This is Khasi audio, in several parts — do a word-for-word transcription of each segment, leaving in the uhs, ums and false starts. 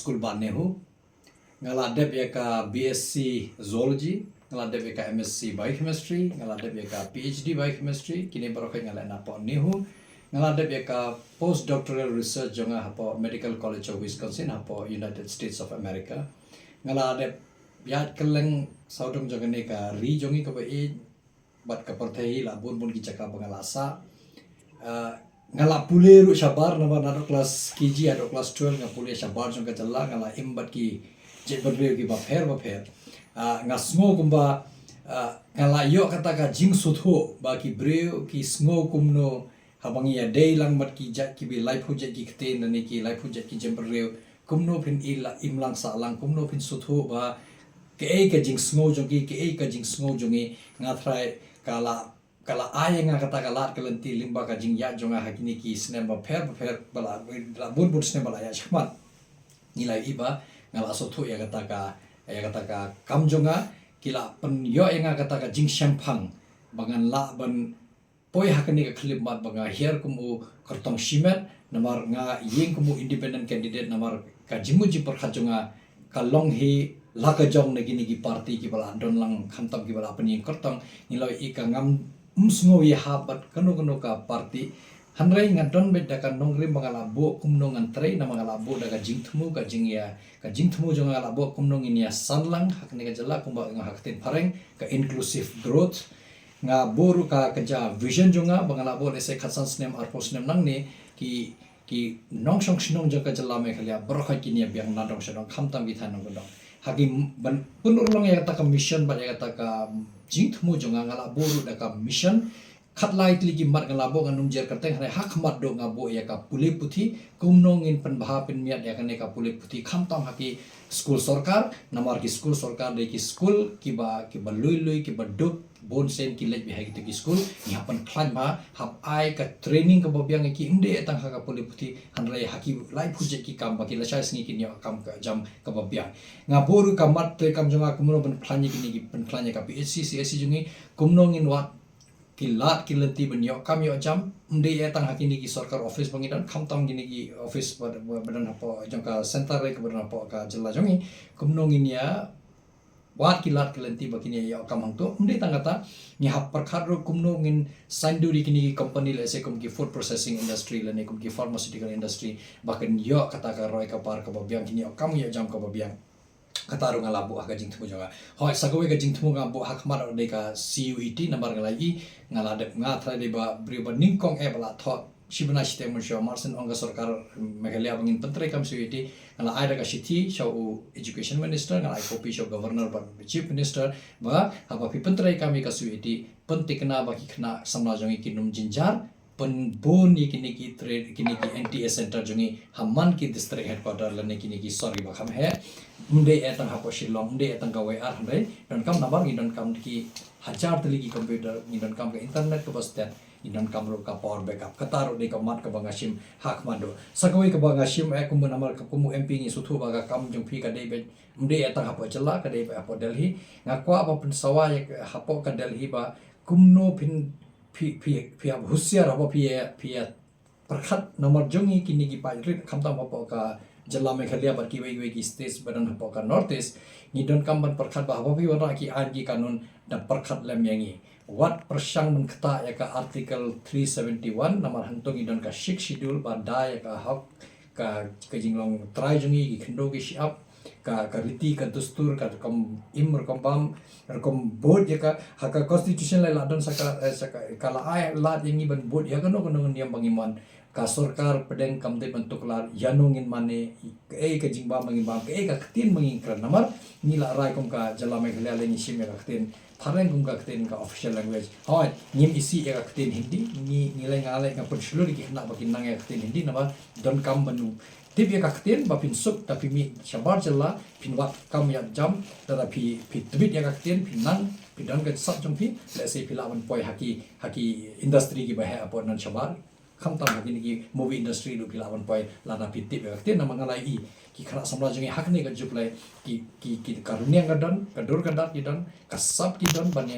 School bad NEHU. Nga la dep ïa ka B S C Zoology, nga la dep ïa ka M S C Biochemistry, nga la dep ïa ka P H D Biochemistry, kine baroh nga la napoh NEHU. Nga la dep ïa ka postdoctoral research jong nga hapoh Medical College of Wisconsin hapoh United States of America. Nga la dep ïa kylleng sawdong jong kane ka ri jong ngi kaba ïeit bad ka pyrthei, la bun bun ki jaka ba nga la sah. Ah, nga la pule ruh shabar, namar naduh klas K G haduh klas twelve nga pule shabar jong ka jylla, nga la im bad ki jaitbynriew kiba pher ba pher. Ah, nga sngew kumba, ah, nga la ïoh kata ka jingsngewthuh ba ki briew ki sngew kumno haba ngi ïadei lang bad ki jait kiba laiphew jait ki ktien lane ki laiphew jait ki jaitbynriew, kumno phin i la im lang sah lang, kumno phin sngewthuh ba kaei ka jingsngew jong ki, kaei ka jingsngew jong ngi. Nga tharai ka la, ka la ai ïa nga kata ka lad ka lynti lyngba ka jingïaid jong nga ha kine ki snem ba pher ba pher, ba la, la bun bun snem ba la ïaid shakhmat. Ngi la ïohi ba nga la sngewthuh ïa kata ka, ïa kata ka kam jong nga, ki la pynïoh ïa nga kata ka jingshemphang ba ngan lah ban poi ha kane ka khyllipmat ba nga hiar kum u kyrtong shimet, namar nga ïeng kum u independent candidate, namar ka jingmut jingpyrkhat jong nga ka long hi la ka jong na kine ki party kiba la don lang, khamtam kiba la pynïeng kyrtong. Ngi la ïohi ka ngam, ym sngew ïahap bad kano kano ka party. Hynrei nga don beit da ka nongrim ba nga la buh kumno ngan trei, namar nga la buh da ka jingthmu, ka jingïa, ka jingthmu jong nga la buh kumno ngin ïasan lang ha kane ka jylla, kumba nga ha ka ktien phareng ka inclusive growth. Nga buh ruh ka, ka ja vision jong nga ba nga la buh lehse khatsan snem, arphew snem nangne, ki, ki nongshong shnong jong ka jylla Meghalaya baroh kin ïa biang nadong shadong, khamtam ki thaiñ nongkyndong. Ha ki ban pynurlong ïa kata ka mission bad ïa kata ka jingthmu jong nga, nga la buh ruh da ka mission. Khatlai tylli ki mat nga la buh, ngan ym jer kyrteng, hynrei ha khmat duh nga buh ïa ka pule puthi, kumno ngin pynbha pynmiat ïa kane ka pule puthi, khamtam ha ki skul sorkar, namar ki skul sorkar dei ki skul kiba, kiba lui lui, kiba duk, bun sien ki leit beit ha kito ki skul. Ngi hap pynkhlaiñ bha, hap ai ka training kaba biang ïa ki, ym dei tang ha ka pule puthi, hynrei ha ki laiphew jait ki kam ba ki lashai sngi kin ïoh kam ka jam kaba biang. Nga buh ruh ka mat treikam jong nga kumno ban pynkhlaiñ ïa kine ki, pynkhlaiñ ïa ka P H C, C H C jong ngi, kumno ngin wad ki lad ki lynti ban ïoh kam ïoh jam, ym dei tang ha kine ki sorkar office ba ngi don, khamtam kine ki office ba, ba, ba don hapoh jong ka center re, kaba don hapoh ka jylla jong ngi, kumno ngin ïa wad ki lad ki lynti ba kin ïoh kam hangto. Ym dei tang kata, ngi hap pyrkhat ruh kumno ngin saiñdur ïa kine ki company, lehse kum ki food processing industry lane kum ki pharmaceutical industry, ba kin ïoh kata ka roi ka par kaba biang, kin ïoh kam ïoh jam kaba biang. Kata ruh nga la buh ha ka jingthmu jong nga. Hooid, sa kawei ka jingthmu nga buh ha khmat ruh dei ka C U E T, namar nga la ïohi, nga la dep, nga tharai dei ba briew ba nyngkong eh ba la thoh shi bnai shiteng mynshuwa, mar shen ong ka sorkar Meghalaya ba ngin pyntreikam C U E T, nga la ai da ka shithi sha u Education Minister, nga la ai copy sha u Governor bad Chief Minister, ba haba phi pyntreikam ïa ka C U E T, pyntikna ba ki khynnah samla jong ngi kin ym jynjar, pynbun ïa kine ki trade, kine ki N T A center jong ngi ha man ki district headquarter lane kine ki sor kiba kham heh. Ym dei tang hapoh Shillong, ym dei tang ka Y R, hynrei donkam, namar ngi donkam ki hajar tylli ki computer, ngi donkam ka internet kaba stet, ngi donkam ruh ka power backup. Kata ruh dei ka mat kaba nga shim ha khmat duh. Sa kawei kaba nga shim eh, kum namar ka, kum u M P ngi sngewthuh ba ka kam jong phi ka dei beit, ym dei tang hapoh jylla, ka dei beit hapoh Delhi. Nga kwah ba pynsawa ïa ka hapoh ka Delhi ba kumno phin, phi, phi, phi hap husiar haba phi, phi pyrkhat, namar jong ngi kine ki paidbah, khamtam hapoh ka jylla Meghalaya bad kiwei kiwei ki states ba don hapoh ka North East, ngi donkam ban pyrkhat ba haba phi wanrah ki aiñ ki kanun, da pyrkhat lem ïa ngi. Wat pyrshang ban ktah ïa ka Article three seventy-one, namar hangto ngi don ka Sixth Schedule ba da ïa ka hok, ka, ka jinglong trai jong ngi, ki khyndew ki shyiap, ka, ka riti ka dustur, ka rukom im rukom bam, rukom bud ïa ka, ha ka constitution la, la don sa ka, eh, sa ka, ka la ai lad ïa ngi ban bud ïa kano kano niam ba ngi mon. Ka sorkar pdeng kam dei ban tuklar ïano ngin mane, kaei ka jingbam ba ngin bam, kaei ka ktien ba ngin kren, namar ngi la rai kum ka jylla Meghalaya lei ngi shim ïa ka ktien phareng kum ka ktien, ka official language. Hooid, ngim isih ïa ka ktien Hindi, ngi, ngi lei, nga lei nga pynshlur ïa ki khynnah ba kin nang ïa ka ktien Hindi, namar donkam ban tip ïa ka ktien ba phin suk da phi mih shabar jylla, phin wad kam ïa jam, lada phi, phi tbit ïa ka ktien, phi nang, phi don ka jingshai jong phi, lehse phi lah ban poi ha ki, ha ki industry kiba heh hapoh nan shabar. Khamtam ha kine ki movie industry ruh phi lah ban poi lada phi tip ïa ka ktien, namar nga la ïohi ki khynnah samla jong ngi ha kane ka juk lei, ki, ki, ki, ka rynïeng ka don, ka dur ka dak ki don, ka sap ki don ban ïa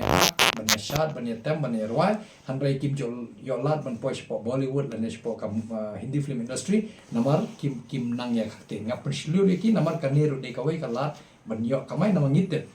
ban ïa shad, ban ïa tem, ban ïa rwai, hynrei kim ju ïoh lad ban poi shapoh Bollywood lane shapoh ka, uh, Hindi film industry, namar kim, kim nang ïa ka ktien. Nga pynshlur ïa ki namar kane ruh dei kawei ka lad ban ïoh kamai namar ngi tip.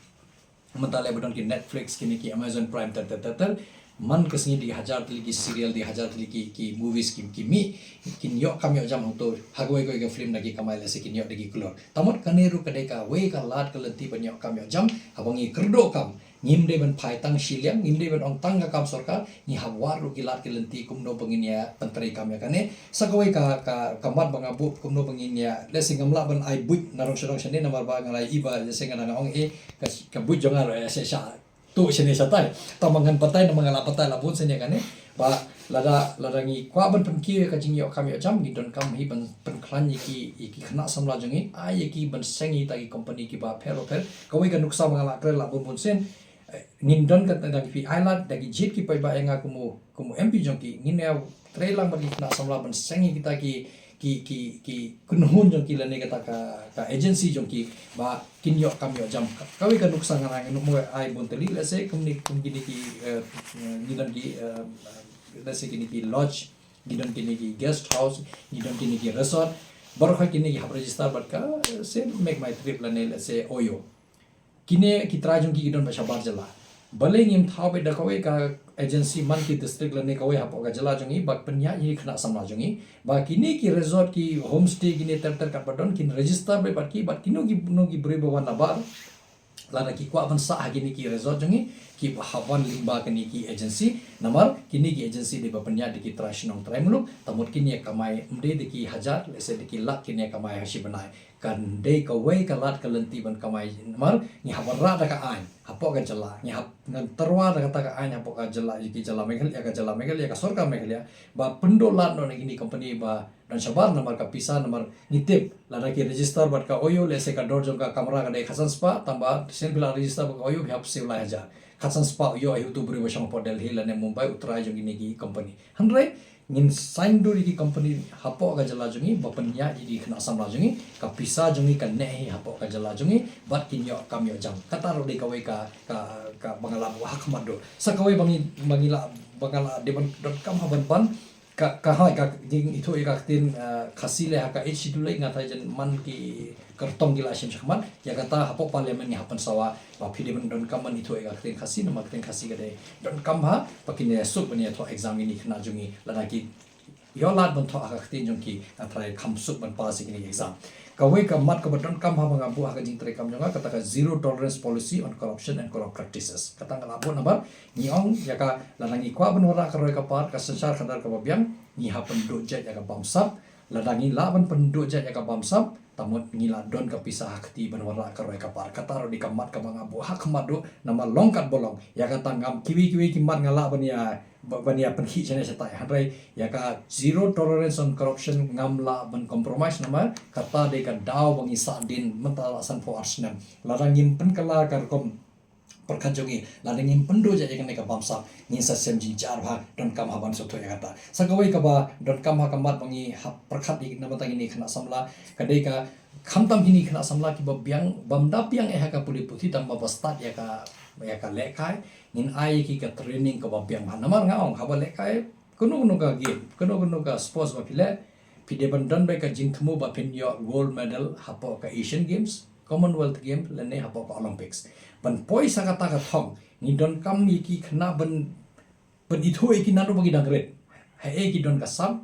Mynta leh ba don ki Netflix, kine ki Amazon Prime, ter ter ter ter. Man ka sngi dei hajar tylli ki serial, dei hajar tylli ki, ki movies ki, ki mih. Kin ïoh kam ïoh jam hangto, ha kawei kawei ka film da ki kamai lehse kin ïoh da ki klur. Te mut kane ruh ka dei kawei ka lad ka lynti ban ïoh kam ïoh jam, haba ngi kyrduh kam. Ngim dei ban phai tang shiliang, ngim dei ban ong tang ka kam sorkar, ngi hap wad ruh ki lad ki lynti kumno ba ngin ïa pyntrei kam ïa kane. Sa kawei ka, ka, ka mat ba nga buh kumno ba ngin ïa, lehse ngam lah ban ai buit na rong sha rong shane namar ba nga la ïohi ba, lehse nga dang ong eh, ka, ka buit jong nga ruh, eh, sha, sha, tu shane shatai. Tang ba ngan batai namar nga la batai la bun shane kane. Ba lada, lada ngi kwah ban pynkiew ïa ka jingïoh kam ïoh jam, ngi donkam hi ban pynkhlaiñ ïa ki, ïa ki khynnah samla jong ngi, ai ïa ki ban seng ïa kita ki company kiba pher ba pher. Kawei ka nuksa ba nga la kren la bun bun sien. Eh, ngin don ka, da ki phi ai lad, da ki jied ki paidbah ïa nga kum u, kum u M P jong ki, ngin ïa trei lang bad ki khynnah samla ban seng ïa kita ki, ki, ki, ki kynhun jong ki lane kata ka, ka agency jong ki, ba kin ïoh kam ïoh jam. Ka, kawei ka nuksa nga, nga nuk mo ai bun tylli, lehse kum ni, kum kine ki, eh, eh, ngi don ki, eh, lehse kine ki lodge, ngi don kine ki guest house, ngi don kine ki resort, baroh kine ki hap register bad ka, eh, Save My Trip lane lehse Oyo. Kine ki trai jong ki ki don ba shabar jylla. Balei ngim thaw beit da kawei ka agency man ki district lane kawei hapoh ka jylla jong ngi, ba pynïaid ïa ki khynnah samla jong ngi. Ba kine ki resort, ki homestay, kine ter ter katba don, kin register beit bad ki, bad kino kino ki briew ba wan nabar. Lada ki kwah ban sah ha kine ki resort jong ngi, ki hap wan lyngba kine ki agency, namar kine ki agency dei ba pynïaid da ki trai shnong trai muluk, te mut kin ïa kamai ym dei da ki hajar, lehse da ki lak kin ïa kamai ha shi bnai. Kan dei kawei ka lad ka lynti ban kamai namar ngi hap wanrah da ka aiñ hapoh ka jylla, ngi hap, ngan tyrwa da kata ka aiñ hapoh ka jylla, ïa ki jylla Meghalaya, ka jylla Meghalaya, ka sorkar Meghalaya, ba pynduh lad noh na kine ki company ba don shabar namar ka pisa, namar ngi tip lada ki register bad ka Oyo, lehse ka dor jong ka kamra ka dei khatsan spah, tangba shen phi la register bad ka Oyo phi hap siew lai hajar. Khatsan spah u ïoh hi utu u briew ba shong hapoh Delhi lane Mumbai, u trai jong kine ki company. Hynrei ngin saiñdur ïa ki company hapoh ka jylla jong ngi ba pynïaid ïa ki khynnah samla jong ngi, ka pisa jong ngi ka neh hi hapoh ka jylla jong ngi, bad kin ïoh kam ïoh jam. Kata ruh dei kawei ka, ka, ka ba nga la buh ha khmat duh. Sa kawei ba ngi, ba ngi la, ba nga la dei ban donkam ha ban ban, ka, ka hoi ka jingithuh ïa ka ktien, eh, Khasi leh ha ka Eighth Schedule, nga tharai jan man ki kyrtong ki la shim shakhmat, ïa kata hapoh Parliament ngi hap pynsawa ba phi dei ban donkam ban ithuh ïa ka ktien Khasi, namar ka ktien Khasi ka dei donkam ha, ba kin ïa suk ban ïathoh exam ïa kine ki khynnah jong ngi, lada ki ïoh lad ban thoh ha ka ktien jong ki, nga tharai kham suk ban pass ïa kine ki exam. Kawei ka mat kaba donkam ha ba nga buh ha ka jingtrei kam jong nga, kata ka zero tolerance policy on corruption and corrupt practices. Kata nga la buh namar ngi ong ïa ka, lada ngi kwah ban wanrah ka roi ka par, ka synshar khadar kaba biang, ngi hap pynduh jait ïa ka bamsap. Lada ngi lah ban pynduh jait ïa ka bamsap, te mut ngi la don ka pisa ha kti ban wanrah ka roi ka par. Kata ruh dei ka mat kaba nga buh ha khmat duh, namar long katba long. Ïa kata ngam, kiwei kiwei ki mat nga lah ban ïa, ba-, ban ïa pynkhih shane shatai. Hynrei ïa ka zero tolerance on corruption ngam lah ban compromise, namar kata dei ka daw ba ngi sahdien mynta la sanphew ar snem. Lada ngim pynkylla ka rukom pyrkhat jong ngi, lada ngim pynduh jait ïa kane ka bamsap, ngin sa shem jingjar bha, donkam ha ban sngewthuh ïa kata. Sa kawei kaba donkam ha ka mat ba ngi hap pyrkhat ïa na bynta kine ki khynnah samla, ka dei ka, khamtam kine ki khynnah samla kiba biang, bym da biang eh ha ka pule puthi, tangba ba start ïa ka, ïa ka lehkai, ngin ai ïa ki ka training kaba biang bha. Namar nga ong, haba lehkai kano kano ka game, kano kano ka sports ba phi leh, phi dei ban don beit ka jingthmu ba phin ïoh gold medal hapoh ka Asian Games, Commonwealth Games, lane hapoh ka Olympics. Ban poi sha kata ka thong, ngi donkam ïa ki khynnah ban, ban ithuh ïa ki naduh ba ki dang rit, haei ki don ka sap,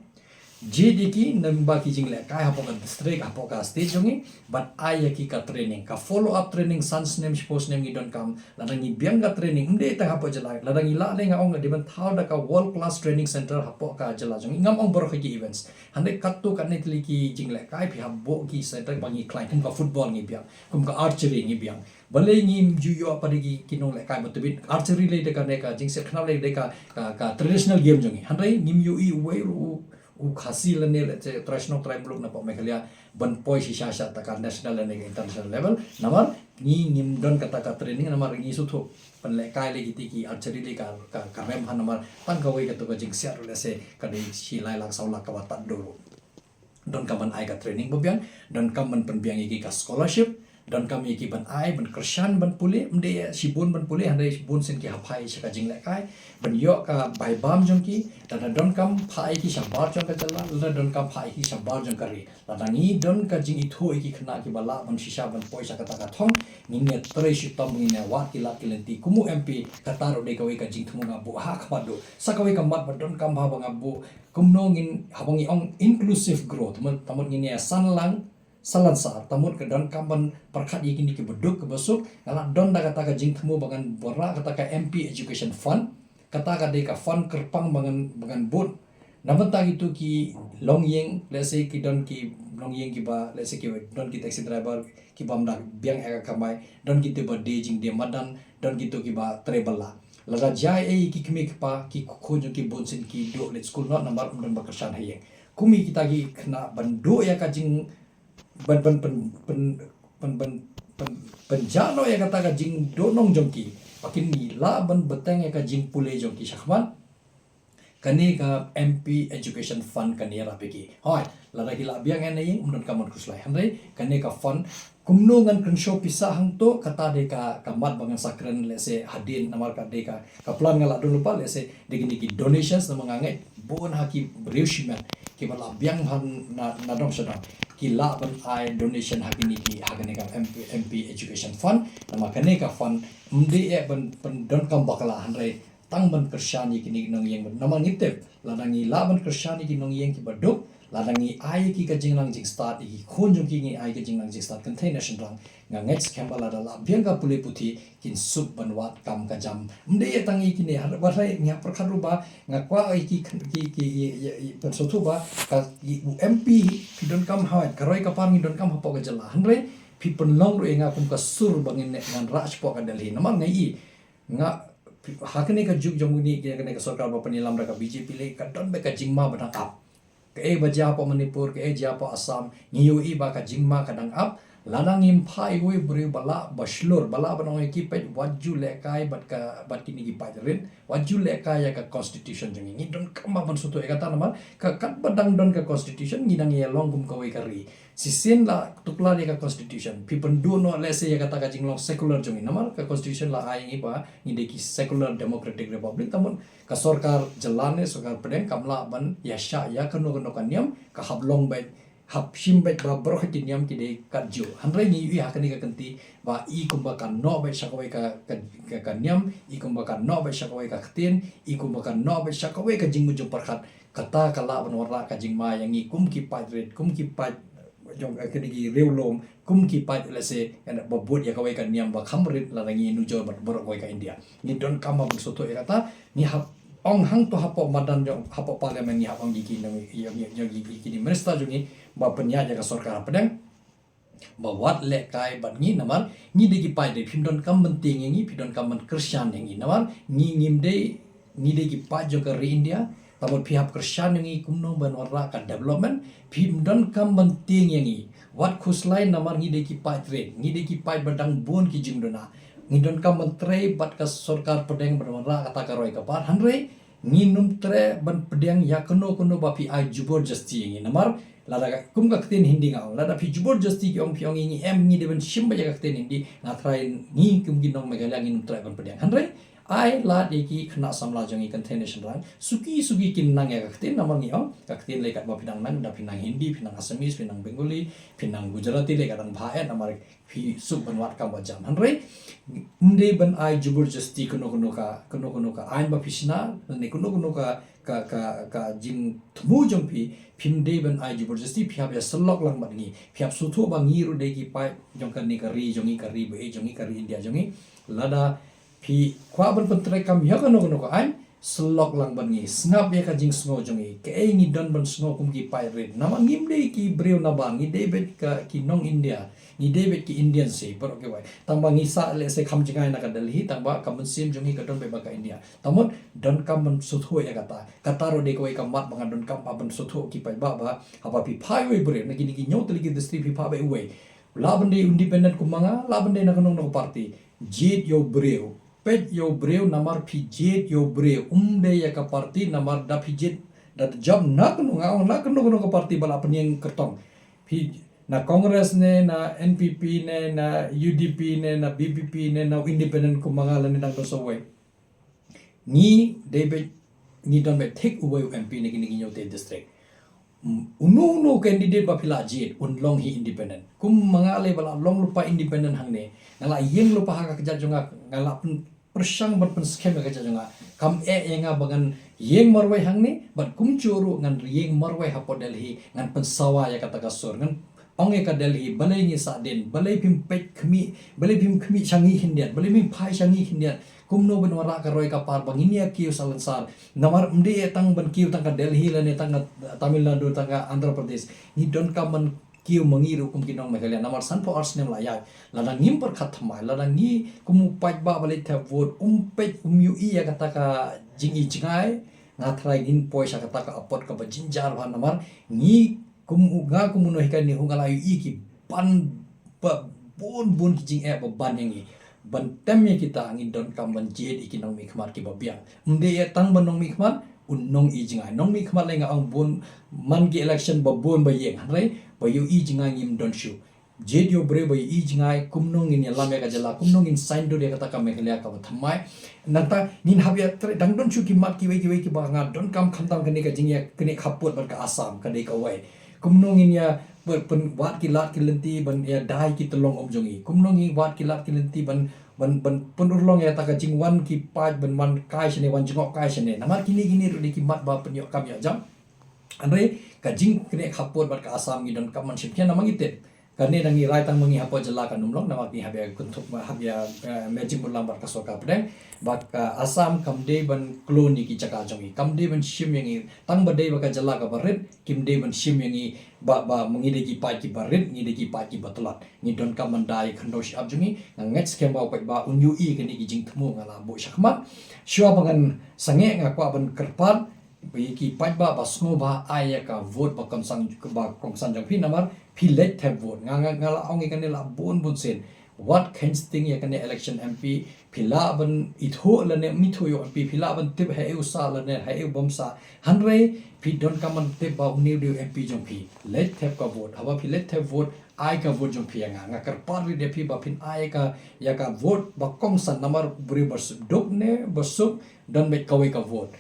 jied ïa ki lyngba ki jinglehkai hapoh ka district, hapoh ka state jong ngi, bad ai ïa ki ka training, ka follow up training, san snem, shiphew snem ngi donkam. Lada ngi biang ka training, ym dei tang hapoh jylla, lada ngi lah leh, nga ong nga dei ban thaw da ka world class training center hapoh ka jylla jong ngi. Ngam ong baroh ki events, hynrei katto katne tylli ki jinglehkai phi hap buh ki center ba ngi khlaiñ, kum ka football ngi biang, kum ka archery ngi biang. Balei ngim ju ïoh pat ïa ki, ki nonglehkai ba tbit? Archery lei dei kane ka jingsiat khynnah, lei dei ka, ka, ka traditional game jong ngi. Hynrei ngim ïohi uwei ruh u, u Khasi lane lehse trai shnong trai muluk napoh Meghalaya ban poi shisha sha ta ka national lane ka international level. Namar ngi ngim don kata ka training, namar ngi sngewthuh pynlehkai lei kiti ki archery lei ka, ka, ka rem bha, namar tang kawei katu ka jingsiat ruh lehse ka dei shi lai lak saw lak kaba tad dur. Donkam ban ai ka training ba biang, donkam ban pynbiang ïa ki ka scholarship, Donkam ïa ki ban ai, ban kyrshan, ban pule, ym dei shibun ban pule, hynrei shibun sien ki hap phai sha ka jinglehkai, ban ïoh ka bai bam jong ki, lada donkam phah ïa ki shabar jong ka jylla, lada donkam phah ïa ki shabar jong ka ri. Lada ngi don ka jingithuh ïa ki khynnah kiba lah ban shisha ban poi sha kata ka thong, ngin ïa trei shitom, ngin ïa wad ki lad ki lynti kum u M P, kata ruh dei kawei ka jingthmu nga buh ha khmat duh. Sa kawei ka mat ba donkam ba nga buh, kumno ngin, haba ngi ong inclusive growth, mut, ta mut ngin ïa san lang, san lang sar, ta mut ka donkam ban pyrkhat ïa kine kiba duk kiba suk, nga la don da kata ka jingthmu ba ngan wanrah kata ka M P Education Fund, kata ka dei ka fund kyrpang ba ngan, ba ngan bud. Na bynta kito ki longïing, let's say ki don ki longïing kiba, let's say ki don ki taxi driver, kiba ym da biang ïa ka kamai, don kito ba die jingdie madan, don kito kiba trei bylla. Lada jia ei ki kmie ki kpa, ki khun jong ki bun sien ki duh leit skul noh namar ym don ba kyrshan ha ïing. Kum ïa kita ki khynnah ban duh ïa ka jing ban, ban, ban, ban, ban, ban, ban, ban jah noh ïa kata ka jingduhnong jong ki. Ba kin lah ban bteng ïa ka jingpule jong ki shakhmat. Kane ka M P Education Fund kane ïarap ïa ki. Hooid, lada ki lah biang ïa na ïing, ym donkam ban khuslai. Hynrei kane ka fund, kumno ngan kynshew pisa hangto, kata dei ka, ka mat ba ngan sa kren lehse hadien namar ka dei ka, ka plan nga la don lypa, lehse dei kine ki donations namar nga ngeit bun ha ki briew shimet kiba lah biang ha na, na dong sha dong ki lah ban ai donation ha kine ki, ha kane ka M P, M P Education Fund. Namar kane ka fund ym dei eh ban, ban donkam bakla, hynrei tang ban kyrshan ïa kine ki nongïing. Namar ngi tip lada ngi lah ban kyrshan ïa ki nongïing kiba duk, lada ngi ai ïa ki ka jingnang jingstad, ïa ki khun jong ki ngi ai ka jingnang jingstad kynthei ne shynrang, nga ngeit skhem ba lada lah biang ka pule puthi, kin suk ban wad kam ka jam. Ym dei tang ïa kine, hynrei wat hynrei nga pyrkhat ruh ba nga kwah ïa ki, ki, ki, ïa, ïa, ïa, pynsngewthuh ba ka, ïa, u M P phi donkam, hooid, ka roi ka par ngi donkam hapoh ka jylla. Hynrei phi pynlong ruh ïa nga kum ka sur ba ngin, ngan rah shapoh ka Delhi. Namar nga i nga, ha kane ka juk jong une, kane ka sorkar ba pynïalam da ka B J P lei, ka don beit ka jingma ba dang ap. Kaei ba jia hapoh Manipur, kaei jia hapoh Assam, ngi ïohi ba ka jingma ka dang ap. Lada ngim phah ïa uwei u briew ba lah ba shlur, ba lah ban ong ïa ki, peit, wat ju lehkai bad ka, bad kine ki paid rit, wat ju lehkai ïa ka constitution jong ngi. Ngi donkam ba ban sngewthuh ïa kata namar ka, katba dang don ka constitution, ngi dang ïalong kum kawei ka ri. Shisien la tuklar ïa ka constitution, phi pynduh noh lehse ïa kata ka jinglong secular jong ngi namar ka constitution la ai ïa ngi ba ngi dei ki secular democratic republic, ta mut ka sorkar jylla ne sorkar pdeng kam lah ban ïashah ïa kano kano ka niam, ka hap long beit, hap shim beit ba baroh ki niam ki dei katjuh. Hynrei ngi ïohi ha kane ka kynti ba i kumba ka noh beit sha kawei ka, ka, ka, ka niam, i kumba ka noh beit sha kawei ka ktien, i kumba ka noh beit sha kawei ka jingmut jingpyrkhat, kata ka lah ban wanrah ka jingma ïa ngi kum ki paid rit, kum ki paid jong, eh, kine ki riewlum, kum ki paid lehse, eh, ba bud ïa kawei ka niam ba kham rit lada ngi nujor bad baroh kawei ka India. Ngi donkam ba ban sngewthuh ïa kata, ngi hap ong hangto hapoh madan jong, hapoh parliament ngi hap ong ïa ki nong, ïa, ïa, ïa, ïa, ïa kine minister jong ngi ba pynïaid ïa ka sorkar hapdeng. Ba wat lehkai bad ngi namar ngi dei ki paid rit, phim donkam ban tieng ïa ngi, phi donkam ban kyrshan ïa ngi namar ngi ngim dei, ngi dei ki paid jong ka ri India. Ta mut phi hap kyrshan ïa ngi kumno ban wanrah ka development, phim donkam ban tieng ïa ngi. Wat khuslai namar ngi dei ki paid rit, ngi dei ki paid ba dang bun ki jingduna. Ngi donkam ban trei bad ka sorkar pdeng ban wanrah kata ka roi ka par, hynrei ngin ym treh ban pdiang ïa kano kano ba phi ai jubor jasti ïa ngi. Namar lada ka, kum ka ktien Hindi nga ong, lada phi jubor jasti ki ong, phi ong ïa ngi em, ngi dei ban shim beit ïa ka ktien Hindi, nga tharai ngi kum ki nong Meghalaya ngin ym treh ban pdiang. Hynrei ai lad ïa ki khynnah samla jong ngi kynthei ne shynrang, suki suki kin nang ïa ka ktien, namar ngi ong ka ktien lei katba phi dang nang, da phi nang Hindi, phi nang Assamese, phi nang Bengali, phi nang Gujarati lei ka dang bha eh, namar phi suk ban wad kam ba jam. Hynrei ym dei ban ai jubor jasti kano kano ka, kano kano ka aiñ ba phi shna, ne kano kano ka, ka, ka, ka jingthmu jong phi, phim dei ban ai jubor jasti, phi hap ïa syllok lang bad ngi, phi hap sngewthuh ba ngi ruh dei ki paid jong kane ka ri jong ngi, ka ri ba ïeit jong ngi, ka ri India jong ngi. Lada phi kwah ban pyntreikam ïa kano kano ka aiñ, syllok lang bad ngi, sngap ïa ka jingsngew jong ngi, kaei ngi don ban sngew kum ki paid rit. Namar ngim dei ki briew nabar, ngi dei beit ka, ki nong India, ngi dei beit ki Indian se baroh kiwei. Tang ba ngi sah lehse kham jngai na ka Delhi, tang ba ka mynsiem jong ngi ka don beit ba ka India. Ta mut donkam ban sngewthuh ïa kata. Kata ruh dei kawei ka mat ba nga donkam ba ban sngewthuh ki paidbah ba haba phi phah ïa uwei u briew na kine ki hynñiew tylli ki district, phi phah beit uwei. Lah ban dei independent kum ma nga, lah ban dei na kano kano ka party. Jied ïa u briew. Peit ïa u briew namar phi jied ïa u briew. Ym dei ïa ka party namar da phi jied, da jop na kano, nga ong na kano kano ka party ba la pynïeng kyrtong. Phi, Na Congress ne, na N P P ne, na U D P ne, na B P P ne, na Independent kum ma nga lane dang don sa uwei. Ngi dei beit, ngi don beit thik uwei u M P na kine ki hynñiew tylli ki district. Mm, uno uno candidate ba phi la jied un long hi independent. Kum ma nga lei ba la long lypa independent hangne, nga la ïeng lypa ha ka kjat jong nga, nga la pyn pyrshang ban pynskhem ïa ka jong nga. Kam eh ïa nga ba ngan ïeng marwei hangne, bad kumjuh ruh ngan ïeng marwei hapoh Delhi, ngan pynsawa ïa kata ka sur. Ngan ong ïa ka Delhi, balei ngi sahdien, balei phim peit khmih, balei phim khmih sha ngi khyndiat, balei phim phai sha ngi khyndiat. Kumno ban wanrah ka roi ka par ba ngin ïa kiew salonsar. Namar ym dei tang ban kiew tang ka Delhi lane tang ka Tamil Nadu, tang ka Andhra Pradesh. Ngi donkam ban kiew ma ngi ruh kum ki nong Meghalaya. Namar sanphew ar snem la ïaid, lada ngim pyrkhat thymmai, lada ngi kum u paidbah ba leit thep vote um peit, um ïohi ïa kata ka jingïohi jngai, nga tharai ngin poi sha kata ka apot kaba jynjar bha. Namar ngi kum u, nga kum u nonghikai NEHU nga la ïohi ki ban ba bun bun ki jingeh ba ban ïa ngi. Ban tem ïa kita ngi donkam ban jied ïa ki nongmihkhmat kiba biang. Ym dei ïa tang ban nongmihkhmat, u nongïohi jngai. Nongmihkhmat lei nga ong bun man ki election ba bun ba ïeng. Hynrei ba ïohi jngai ngim don shuh. Jied ïa u briew ba ïohi jngai, kumno ngin ïalam ïa ka jylla, kumno ngin saiñdur ïa kata ka Meghalaya kaba thymmai. Nangta ngin hap ïa trei, dang don shuh ki mat kiwei kiwei kiba nga donkam, khamtam kane ka jingïaknieh khappud bad ka Assam, ka dei kawei. Kumno ngin ïa pyn, pyn wad ki lad ki lynti ban ïada ïa ki tyllong um jong ngi. Kumno ngin wad ki lad ki lynti ban, ban, ban pynurlong ïa kata ka jingwan ki paid ban wan kai shane, wan jngoh kai shane. Namar kine, kine ruh dei ki mat ba pynïoh kam ïoh jam. Hynrei ka jingknieh khappud bad ka Assam ngi donkam ban shim khia, namar ngi tip kane dang ïarai tang ma ngi hapoh jylla kan ym long, namar ngi hap ïa kynthup, hap ïa, eh, merging bynrap bad ka sorkar pdeng. Bad ka Assam kam dei ban kloi ïa ki jaka jong ngi, kam dei ban shim ïa ngi. Tang ba dei ba ka jylla kaba rit, kim dei ban shim ïa ngi ba, ba ma ngi dei ki paid kiba rit, ngi dei ki paid kiba tlot. Ngi donkam ban da ïa ka khyndew shyiap jong ngi. Nga ngeit skhem ba u paidbah un ïohi kine ki jingthmu nga la buh shakhmat. Shuwa ba ngan sangeh nga kwah ban kyrpad ïa ki paidbah ba sngewbha ai ïa ka vote ba kongsan, ba kongsan jong phi, namar phi leit thep vote. Nga, nga, nga la ong ïa kane la bun bun sien. Wat kheiñ sting ïa kane election M P, phi lah ban ithuh lane ym ithuh ïa u M P, phi lah ban tip haei u sah lane haei u bym sah. Hynrei phi donkam ban tip ba une u dei u M P jong phi. Leit thep ka vote. Haba phi leit thep vote, ai ka vote jong phi ïa nga. Nga kyrpad rit ïa phi ba phin ai ka, ïa ka vote ba kongsan, namar u briew ba suk duk ne ba suk, don beit kawei ka vote.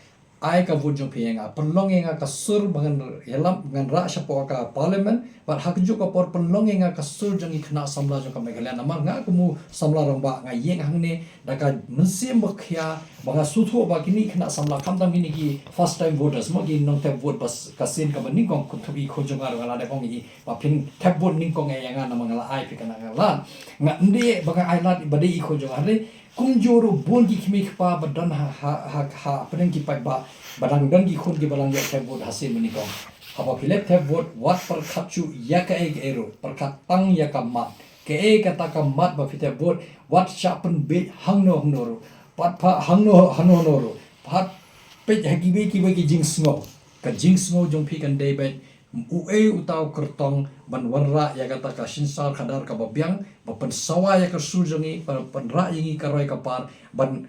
Ai ka vote jong phi ïa nga, pynlong ïa nga ka sur ba ngan ïalam, ngan rah shapoh ka parliament, bad ha kajuh ka por pynlong ïa nga ka sur jong ki khynnah samla jong ka Meghalaya. Namar nga kum u samla rangbah nga ïeng hangne da ka mynsiem ba khia, ba nga sngewthuh ba kine ki khynnah samla, khamtam kine ki first time voters, mo, ki nongthep vote ba s-, ka sien kaba nyngkong, kynthup i khun jong nga ruh nga la dep ong ïa i ba phin thep vote nyngkong ïa nga namar nga la ai phi ka, nga la, nga, ym dei ba nga ai lad ba dei i khun jong nga, hynrei kumjuh ruh bun ki kmie kpa ba don ha, ha, ha, hapdeng ki paidbah ba dang don ki khun kiba dang ïoh thep vote ha sien ba nyngkong. Haba phi leit thep vote, wat pyrkhat shuh ïa kaei kaei ruh, pyrkhat tang ïa ka mat. Kaei kata ka mat ba phi thep vote, wat shah pynbiej hangno hangno ruh, pat pha hangno hangno ruh, pat peit ha kiwei kiwei ki jingsngew. Ka jingsngew jong phi kan dei beit uei uta u kyrtong ban wanrah ïa kata ka synshar khadar kaba biang, ba pynsawa ïa ka sur jong ngi, ban pynrah ïa ngi ka roi ka par, ban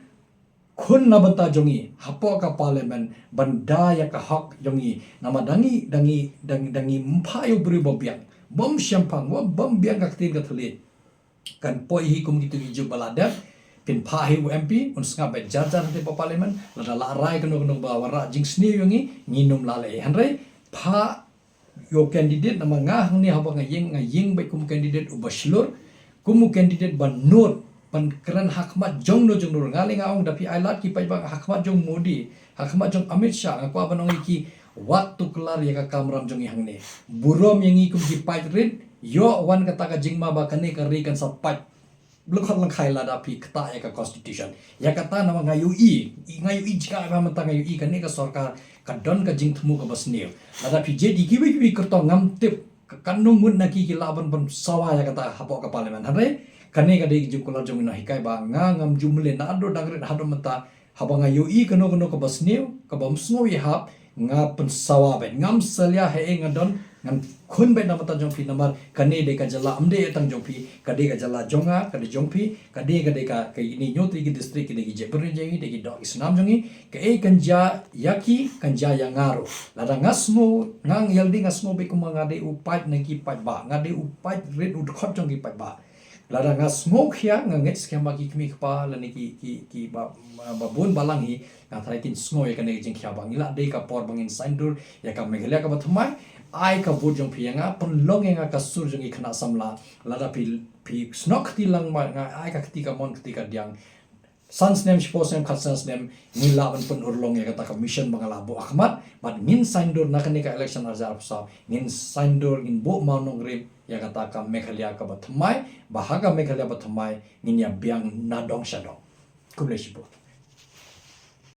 khun na bynta jong ngi hapoh ka parliament, ban da ïa ka hok jong ngi. Namar da ngi, da ngi, da ngi, da ngi ym phah ïa u briew ba biang, bym shemphang, bym, bym biang ka ktien ka thylliej. Kan poi hi kum kito ki juk ba la dep, phin phah hi u M P, un sngap beit jar jar hangtei hapoh parliament, lada la rai kano kano ba wanrah jingsniew ïa ngi, ngin ym lah leh. Hynrei phah ïa u candidate, namar nga hangne haba nga ïeng, nga ïeng beit kum u candidate uba shlur, kum u candidate ba nud, ban kren ha khmat jongno jongno ruh. Nga lei nga ong da phi ai lad ki paidbah, ha khmat jong Modi, ha khmat jong Amit Shah, nga kwah ban ong ïa ki, wat tuklar ïa ka kamram jong ngi hangne. Burom ïa ngi kum ki paid rit, ïoh wan kata ka jingma ba kane ka ri kan sa pait lyngkhot lyngkhai lada phi ktah ïa ka constitution. Ïa kata namar nga ïohi, nga ïohi jngai ba mynta nga ïohi kane ka sorkar ka don ka jingthmu kaba sniew. Lada phi jied ïa kiwei kiwei ki kyrtong ngam tip ka, katno ngut na ki ki lah ban, ban sawa ïa kata hapoh ka parliament. Hynrei kane ka dei ka jingkular jong u nonghikai ba nga ngam ju mlien naduh dang rit haduh mynta. Haba nga ïohi kano kano kaba sniew, kaba ym sngew ïahap, nga pynsawa beit. Ngam salia haei nga don, ngan Khun beit na bynta jong phi namar kane dei ka jylla, ym dei tang jong phi, ka dei ka jylla jong nga, ka dei jong phi, ka dei, ka dei ka, ka ini hynñiew tylli ki district ki dei ki jaitbynriew jong ngi, dei ki doh ki snam jong ngi. Kaei kan jia ïa ki, kan jia ïa nga ruh. Lada nga sngew, nga ngi ïalade nga sngew beit kumba nga dei u paid na ki paidbah, nga dei u paid rit u dkhot jong ki paidbah. Lada nga sngew khia, nga ngeit skhem ba ki kmie kpa lane ki, ki, ki ba, ba bun balang hi, nga tharai kin sngew ïa kane ka jingkhia ba ngi lah dei ka por ba ngin saindur ïa ka Meghalaya kaba thymmai. Ai ka vote jong phi ïa nga, pynlong ïa nga ka sur jong ki khynnah samla. Lada phi, phi snoh kti lang ma nga, ai ka kti kamon kti kadiang. San snem, shiphew snem, khatsan snem, ngi lah ban pynurlong ïa kata ka mission ba nga la buh ha khmat. Bad ngin saindur na kane ka election arhajar arphew saw, ngin saindur, ngin buh mawnongrim ïa kata ka Meghalaya kaba thymmai. Ba ha ka Meghalaya ba thymmai ngin ïa biang na dong sha dong. Khublei shibun.